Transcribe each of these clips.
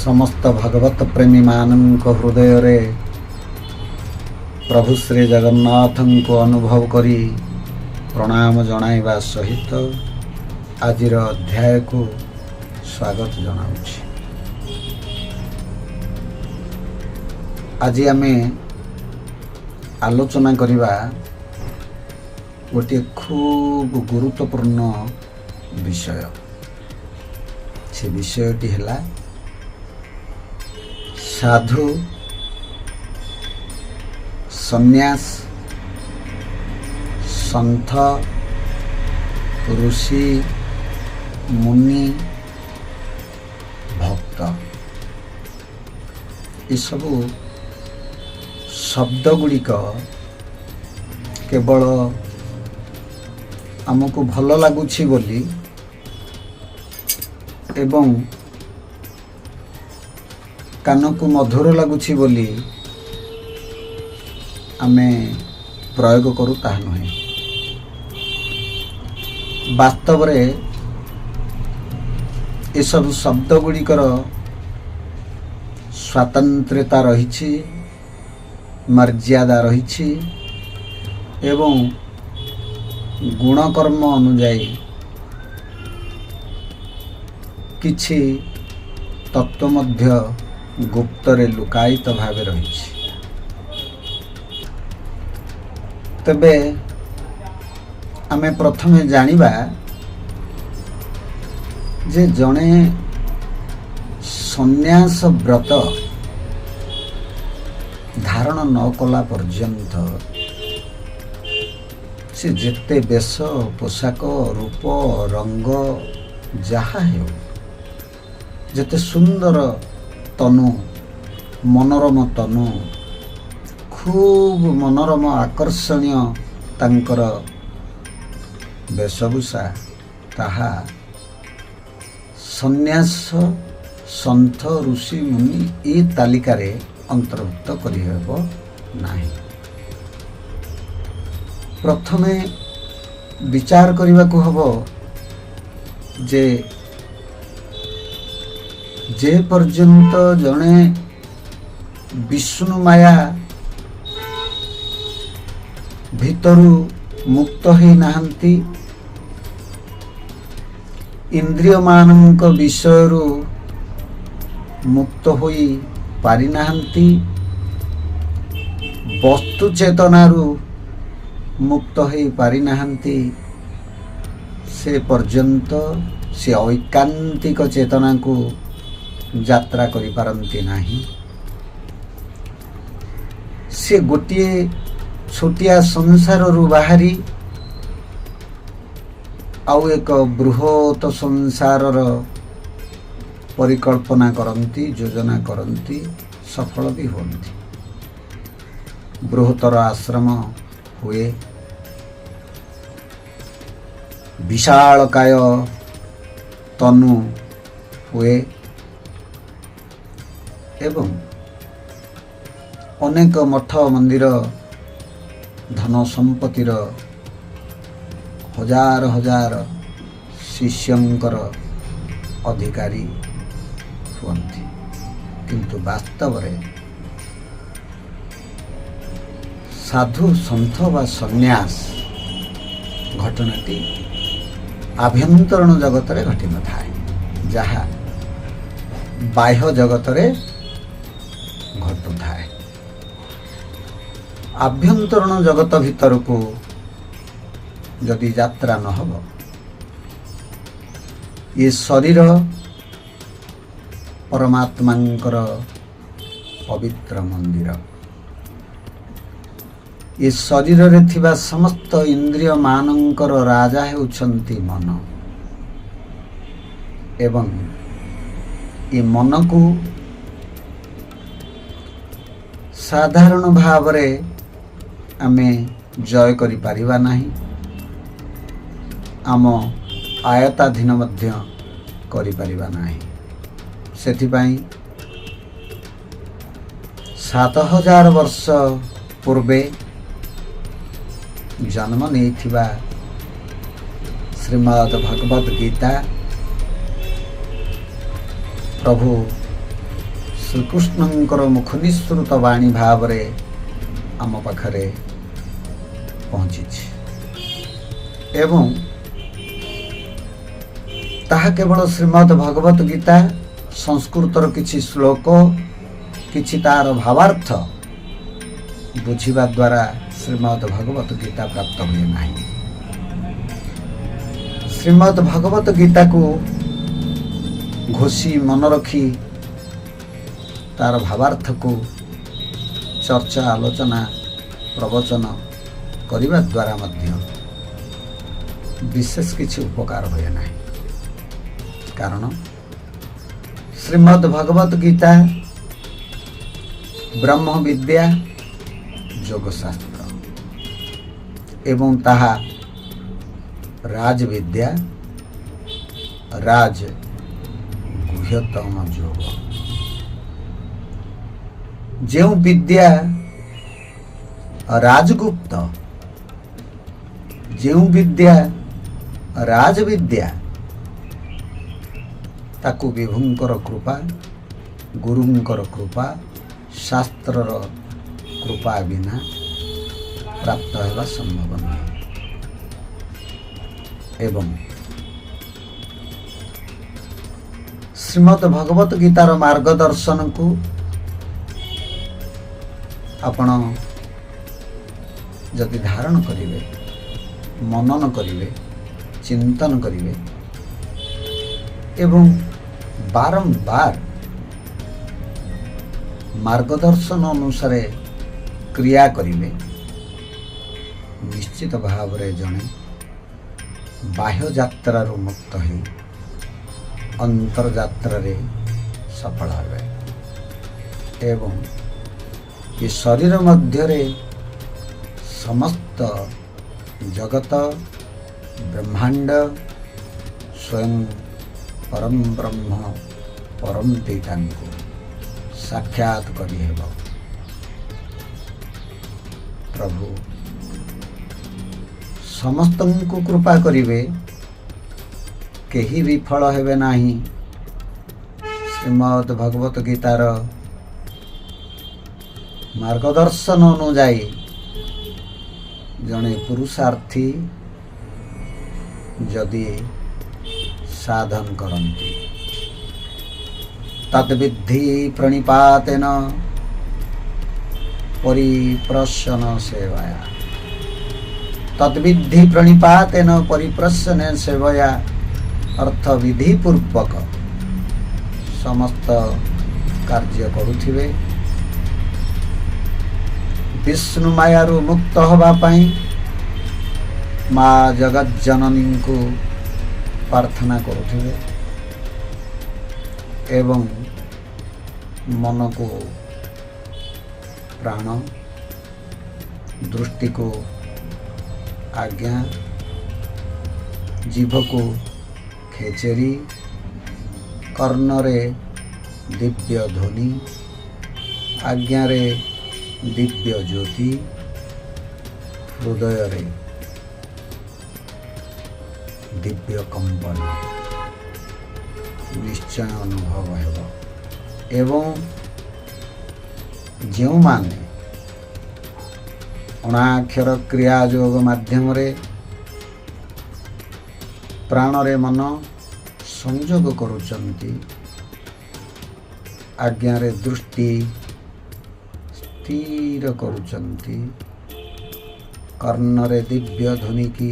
ସମସ୍ତ ଭଗବତ ପ୍ରେମୀମାନଙ୍କ ହୃଦୟରେ ପ୍ରଭୁ ଶ୍ରୀ ଜଗନ୍ନାଥଙ୍କୁ ଅନୁଭବ କରି ପ୍ରଣାମ ଜଣାଇବା ସହିତ ଆଜିର ଅଧ୍ୟାୟକୁ ସ୍ୱାଗତ ଜଣାଉଛି। ଆଜି ଆମେ ଆଲୋଚନା କରିବା ଗୋଟିଏ ଖୁବ୍ ଗୁରୁତ୍ୱପୂର୍ଣ୍ଣ ବିଷୟ। ସେ ବିଷୟଟି ହେଲା ସାଧୁ, ସନ୍ନ୍ୟାସ, ସନ୍ଥ, ଋଷି, ମୁନି, ଭକ୍ତ, ଏସବୁ ଶବ୍ଦ ଗୁଡ଼ିକ କେବଳ ଆମକୁ ଭଲ ଲାଗୁଛି ବୋଲି ଏବଂ କାନକୁ ମଧୁର ଲାଗୁଛି ବୋଲି ଆମେ ପ୍ରୟୋଗ କରୁ ତାହା ନୁହେଁ। ବାସ୍ତବରେ ଏସବୁ ଶବ୍ଦ ଗୁଡ଼ିକର ସ୍ୱାତନ୍ତ୍ର୍ୟତା ରହିଛି, ମର୍ଯ୍ୟାଦା ରହିଛି ଏବଂ ଗୁଣକର୍ମ ଅନୁଯାୟୀ କିଛି ତତ୍ତ୍ୱ ମଧ୍ୟ ଗୁପ୍ତରେ ଲୁକାୟିତ ଭାବେ ରହିଛି। ତେବେ ଆମେ ପ୍ରଥମେ ଜାଣିବା ଯେ ଜଣେ ସନ୍ନ୍ୟାସ ବ୍ରତ ଧାରଣ ନ କଲା ପର୍ଯ୍ୟନ୍ତ ସେ ଯେତେ ବେଶ, ପୋଷାକ, ରୂପ, ରଙ୍ଗ ଯାହା ହେଉ, ଯେତେ ସୁନ୍ଦର ତନୁ, ମନୋରମ ତନୁ, ଖୁବ୍ ମନୋରମ ଆକର୍ଷଣୀୟ ତାଙ୍କର ବେଶଭୂଷା, ତାହା ସନ୍ନ୍ୟାସ, ସନ୍ଥ, ଋଷି, ମୁନି ଏ ତାଲିକାରେ ଅନ୍ତର୍ଭୁକ୍ତ କରିହେବ ନାହିଁ। ପ୍ରଥମେ ବିଚାର କରିବାକୁ ହେବ ଯେ ଯେ ପର୍ଯ୍ୟନ୍ତ ଜଣେ ବିଷ୍ଣୁ ମାୟା ଭିତରୁ ମୁକ୍ତ ହେଇନାହାନ୍ତି, ଇନ୍ଦ୍ରିୟମାନଙ୍କ ବିଷୟରୁ ମୁକ୍ତ ହୋଇ ପାରିନାହାନ୍ତି, ବସ୍ତୁ ଚେତନାରୁ ମୁକ୍ତ ହୋଇ ପାରିନାହାନ୍ତି, ସେ ପର୍ଯ୍ୟନ୍ତ ସେ ଐକାନ୍ତିକ ଚେତନାକୁ ଯାତ୍ରା କରିପାରନ୍ତି ନାହିଁ। ସେ ଗୋଟିଏ ଛୋଟିଆ ସଂସାରରୁ ବାହାରି ଆଉ ଏକ ବୃହତ ସଂସାରର ପରିକଳ୍ପନା କରନ୍ତି, ଯୋଜନା କରନ୍ତି, ସଫଳ ବି ହୁଅନ୍ତି। ବୃହତ୍ତର ଆଶ୍ରମ ହୁଏ, ବିଶାଳକାୟ ତନୁ ହୁଏ ଏବଂ ଅନେକ ମଠ ମନ୍ଦିର, ଧନ ସମ୍ପତ୍ତିର ହଜାର ହଜାର ଶିଷ୍ୟଙ୍କର ଅଧିକାରୀ ହୁଅନ୍ତି। କିନ୍ତୁ ବାସ୍ତବରେ ସାଧୁ, ସନ୍ଥ ବା ସନ୍ନ୍ୟାସ ଘଟଣାଟି ଆଭ୍ୟନ୍ତରୀଣ ଜଗତରେ ଘଟିନଥାଏ, ଯାହା ବାହ୍ୟ ଜଗତରେ ଘଟୁଥାଏ। ଆଭ୍ୟନ୍ତରୀଣ ଜଗତ ଭିତରକୁ ଯଦି ଯାତ୍ରା ନ ହେବ, ଏ ଶରୀର ପରମାତ୍ମାଙ୍କର ପବିତ୍ର ମନ୍ଦିର। ଏ ଶରୀରରେ ଥିବା ସମସ୍ତ ଇନ୍ଦ୍ରିୟମାନଙ୍କର ରାଜା ହେଉଛନ୍ତି ମନ ଏବଂ ଏ ମନକୁ ସାଧାରଣ ଭାବରେ ଆମେ ଜୟ କରିପାରିବା ନାହିଁ, ଆମ ଆୟତ୍ତାଧୀନ ମଧ୍ୟ କରିପାରିବା ନାହିଁ। ସେଥିପାଇଁ 7000 ବର୍ଷ ପୂର୍ବେ ଜନ୍ମ ନେଇଥିବା ଶ୍ରୀମଦ୍ ଭଗବଦ ଗୀତା ପ୍ରଭୁ ଶ୍ରୀକୃଷ୍ଣଙ୍କର ମୁଖନିଃସୃତ ବାଣୀ ଭାବରେ ଆମ ପାଖରେ ପହଞ୍ଚିଛି ଏବଂ ତାହା କେବଳ ଶ୍ରୀମଦ୍ ଭଗବତ ଗୀତା ସଂସ୍କୃତର କିଛି ଶ୍ଲୋକ, କିଛି ତାର ଭାବାର୍ଥ ବୁଝିବା ଦ୍ୱାରା ଶ୍ରୀମଦ୍ ଭଗବତ ଗୀତା ପ୍ରାପ୍ତ ହୁଏ ନାହିଁ। ଶ୍ରୀମଦ୍ ଭଗବତ ଗୀତାକୁ ଘୋଷି ମନ ରଖି ତାର ଭାବାର୍ଥକୁ ଚର୍ଚ୍ଚା, ଆଲୋଚନା, ପ୍ରବଚନ କରିବା ଦ୍ୱାରା ମଧ୍ୟ ବିଶେଷ କିଛି ଉପକାର ହୁଏ ନାହିଁ। କାରଣ ଶ୍ରୀମଦ୍ ଭଗବତ ଗୀତା ବ୍ରହ୍ମ ବିଦ୍ୟା, ଯୋଗଶାସ୍ତ୍ର ଏବଂ ତାହା ରାଜବିଦ୍ୟା, ରାଜ ଗୁହ୍ୟତମ ଯୋଗ। ଯେଉଁ ବିଦ୍ୟା ରାଜଗୁପ୍ତ, ଯେଉଁ ବିଦ୍ୟା ରାଜବିଦ୍ୟା, ତାକୁ ବିଭୁଙ୍କର କୃପା, ଗୁରୁଙ୍କର କୃପା, ଶାସ୍ତ୍ରର କୃପା ବିନା ପ୍ରାପ୍ତ ହେବା ସମ୍ଭବ ନୁହେଁ। ଏବଂ ଶ୍ରୀମଦ୍ ଭଗବତ ଗୀତାର ମାର୍ଗଦର୍ଶନକୁ ଆପଣ ଯଦି ଧାରଣ କରିବେ, ମନନ କରିବେ, ଚିନ୍ତନ କରିବେ ଏବଂ ବାରମ୍ବାର ମାର୍ଗଦର୍ଶନ ଅନୁସାରେ କ୍ରିୟା କରିବେ, ନିଶ୍ଚିତ ଭାବରେ ଜଣେ ବାହ୍ୟ ଯାତ୍ରାରୁ ମୁକ୍ତ ହୋଇ ଅନ୍ତର୍ଯାତ୍ରାରେ ସଫଳ ହେବେ ଏବଂ ଏ ଶରୀର ମଧ୍ୟରେ ସମସ୍ତ ଜଗତ, ବ୍ରହ୍ମାଣ୍ଡ, ସ୍ୱୟଂ ପରମ ବ୍ରହ୍ମ, ପରମ ପିତାଙ୍କୁ ସାକ୍ଷାତ କରିହେବ। ପ୍ରଭୁ ସମସ୍ତଙ୍କୁ କୃପା କରିବେ, କେହି ବିଫଳ ହେବେ ନାହିଁ। ଶ୍ରୀମଦ୍ ଭଗବତ ଗୀତାର ମାର୍ଗଦର୍ଶନ ଅନୁଯାୟୀ ଜଣେ ପୁରୁଷାର୍ଥୀ ଯଦି ସାଧନ କରନ୍ତି, ତଦ୍ବିଦ୍ଧି ପ୍ରଣିପାତେନ ପରିପ୍ରଶ୍ନ ସେବୟା, ତଦ୍ବିଦ୍ଧି ପ୍ରଣିପାତେନ ପରିପ୍ରଶ୍ନ ସେବୟା, ଅର୍ଥ ବିଧିପୂର୍ବକ ସମସ୍ତ କାର୍ଯ୍ୟ କରୁଥିବେ, ବିଷ୍ଣୁ ମାୟାରୁ ମୁକ୍ତ ହେବା ପାଇଁ ମା ଜଗଜ୍ଜନନୀଙ୍କୁ ପ୍ରାର୍ଥନା କରୁଥିବେ ଏବଂ ମନକୁ ପ୍ରାଣ, ଦୃଷ୍ଟିକୁ ଆଜ୍ଞା, ଜିଭକୁ ଖେଚେରି, କର୍ଣ୍ଣରେ ଦିବ୍ୟ ଧ୍ୱନି, ଆଜ୍ଞାରେ ଦିବ୍ୟ ଜ୍ୟୋତି, ହୃଦୟରେ ଦିବ୍ୟ କମ୍ପନ ନିଶ୍ଚୟ ଅନୁଭବ ହେବ। ଏବଂ ଯେଉଁମାନେ ଅଣାକ୍ଷର କ୍ରିୟା ଯୋଗ ମାଧ୍ୟମରେ ପ୍ରାଣରେ ମନ ସଂଯୋଗ କରୁଛନ୍ତି, ଆଜ୍ଞାରେ ଦୃଷ୍ଟି ସ୍ଥିର କରୁଛନ୍ତି, କର୍ଣ୍ଣରେ ଦିବ୍ୟ ଧ୍ୱନିକି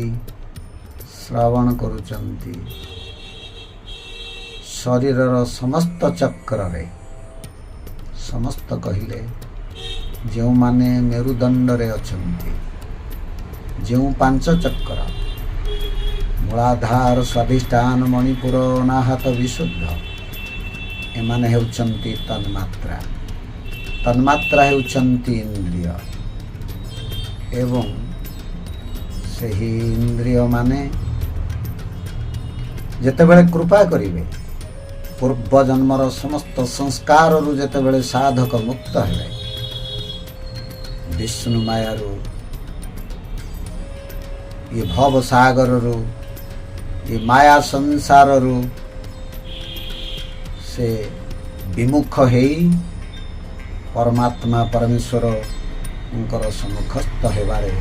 ଶ୍ରବଣ କରୁଛନ୍ତି, ଶରୀରର ସମସ୍ତ ଚକ୍ରରେ, ସମସ୍ତ କହିଲେ ଯେଉଁମାନେ ମେରୁଦଣ୍ଡରେ ଅଛନ୍ତି, ଯେଉଁ ପାଞ୍ଚ ଚକ୍ର ମୂଳାଧାର, ସ୍ୱାଧିଷ୍ଠାନ, ମଣିପୁର, ଅନାହତ, ବିଶୁଦ୍ଧ, ଏମାନେ ହେଉଛନ୍ତି ତନ୍ମାତ୍ରା। ତନ୍ମାତ୍ରା ହେଉଛନ୍ତି ଇନ୍ଦ୍ରିୟ ଏବଂ ସେହି ଇନ୍ଦ୍ରିୟମାନେ ଯେତେବେଳେ କୃପା କରିବେ, ପୂର୍ବ ଜନ୍ମର ସମସ୍ତ ସଂସ୍କାରରୁ ଯେତେବେଳେ ସାଧକ ମୁକ୍ତ ହେବେ, ବିଷ୍ଣୁ ମାୟାରୁ, ଏ ଭବ ସାଗରରୁ, ଏ ମାୟା ସଂସାରରୁ ସେ ବିମୁଖ ହେଇ ପରମାତ୍ମା ପରମେଶ୍ୱରଙ୍କର ସମ୍ମୁଖସ୍ଥ ହେବାରେ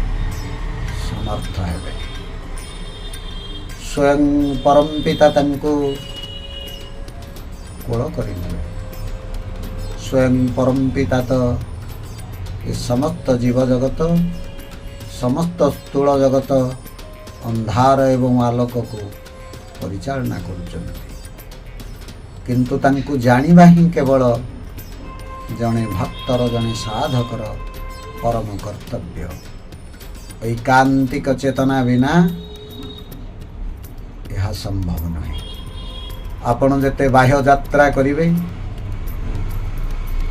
ସମର୍ଥ ହେବେ। ସ୍ୱୟଂ ପରମ ପିତା ତାଙ୍କୁ କୋଳ କରିନେବେ। ସ୍ୱୟଂ ପରମ ପିତା ତ ଏ ସମସ୍ତ ଜୀବଜଗତ, ସମସ୍ତ ସ୍ଥୂଳ ଜଗତ, ଅନ୍ଧାର ଏବଂ ଆଲୋକକୁ ପରିଚାଳନା କରୁଛନ୍ତି। କିନ୍ତୁ ତାଙ୍କୁ ଜାଣିବା ହିଁ କେବଳ ଜଣେ ଭକ୍ତର, ଜଣେ ସାଧକର ପରମ କର୍ତ୍ତବ୍ୟ। ଐକାନ୍ତିକ ଚେତନା ବିନା ଏହା ସମ୍ଭବ ନୁହେଁ। ଆପଣ ଯେତେ ବାହ୍ୟ ଯାତ୍ରା କରିବେ,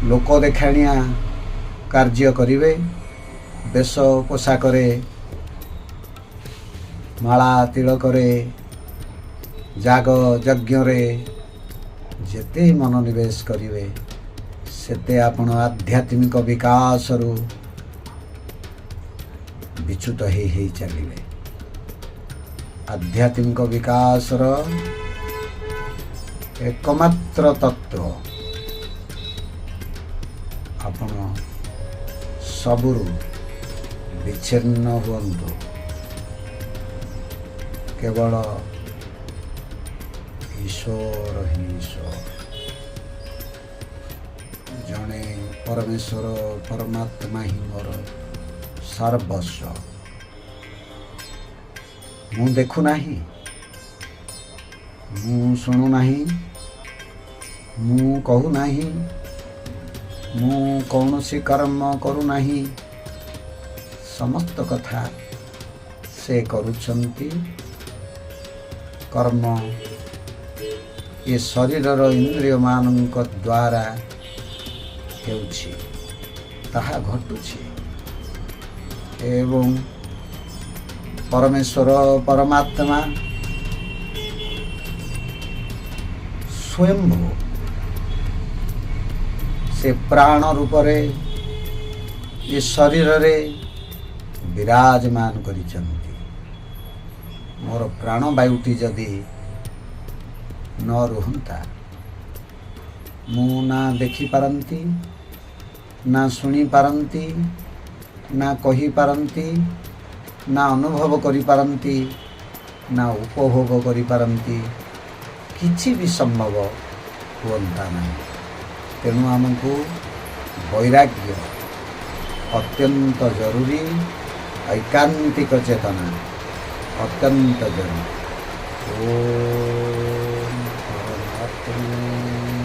ଲୋକ ଦେଖାଣିଆ କାର୍ଯ୍ୟ କରିବେ, ବେଶ ପୋଷାକରେ, ମାଳା ତିଳକରେ, ଯାଗ ଯଜ୍ଞରେ ଯେତେ ମନୋନିବେଶ କରିବେ, ସେତେ ଆପଣ ଆଧ୍ୟାତ୍ମିକ ବିକାଶରୁ ବିଚ୍ୟୁତ ହେଇ ହେଇ ଚାଲିବେ। ଆଧ୍ୟାତ୍ମିକ ବିକାଶର ଏକମାତ୍ର ତତ୍ତ୍ୱ, ଆପଣ ସବୁରୁ ବିଚ୍ଛିନ୍ନ ହୁଅନ୍ତୁ, କେବଳ ଈଶ୍ୱର ହିଁ ଈଶ୍ୱର, ଜଣେ ପରମେଶ୍ୱର ପରମାତ୍ମା ହିଁ ମୋର ସର୍ବସ୍ୱ। ମୁଁ ଦେଖୁନାହିଁ, ମୁଁ ଶୁଣୁନାହିଁ, ମୁଁ କହୁନାହିଁ, ମୁଁ କୌଣସି କର୍ମ କରୁନାହିଁ। ସମସ୍ତ କଥା ସେ କରୁଛନ୍ତି। କର୍ମ ଏ ଶରୀରର ଇନ୍ଦ୍ରିୟମାନଙ୍କ ଦ୍ୱାରା ହେଉଛି, ତାହା ଘଟୁଛି ଏବଂ ପରମେଶ୍ୱର ପରମାତ୍ମା ସ୍ୱୟମ୍ଭୁ, ସେ ପ୍ରାଣ ରୂପରେ ଏ ଶରୀରରେ ବିରାଜମାନ କରିଛନ୍ତି। ମୋର ପ୍ରାଣବାୟୁଟି ଯଦି ନ ରୁହନ୍ତା, ମୁଁ ନା ଦେଖିପାରନ୍ତି, ନା ଶୁଣିପାରନ୍ତି, ନା କହିପାରନ୍ତି, ନା ଅନୁଭବ କରିପାରନ୍ତି, ନା ଉପଭୋଗ କରିପାରନ୍ତି। କିଛି ବି ସମ୍ଭବ ହୁଅନ୍ତା ନାହିଁ। ତେଣୁ ଆମକୁ ବୈରାଗ୍ୟ ଅତ୍ୟନ୍ତ ଜରୁରୀ, ଐକାନ୍ତିକ ଚେତନା ଅତ୍ୟନ୍ତ ଜରୁରୀ। ଓମ୍ ପରମାତ୍ମନେ।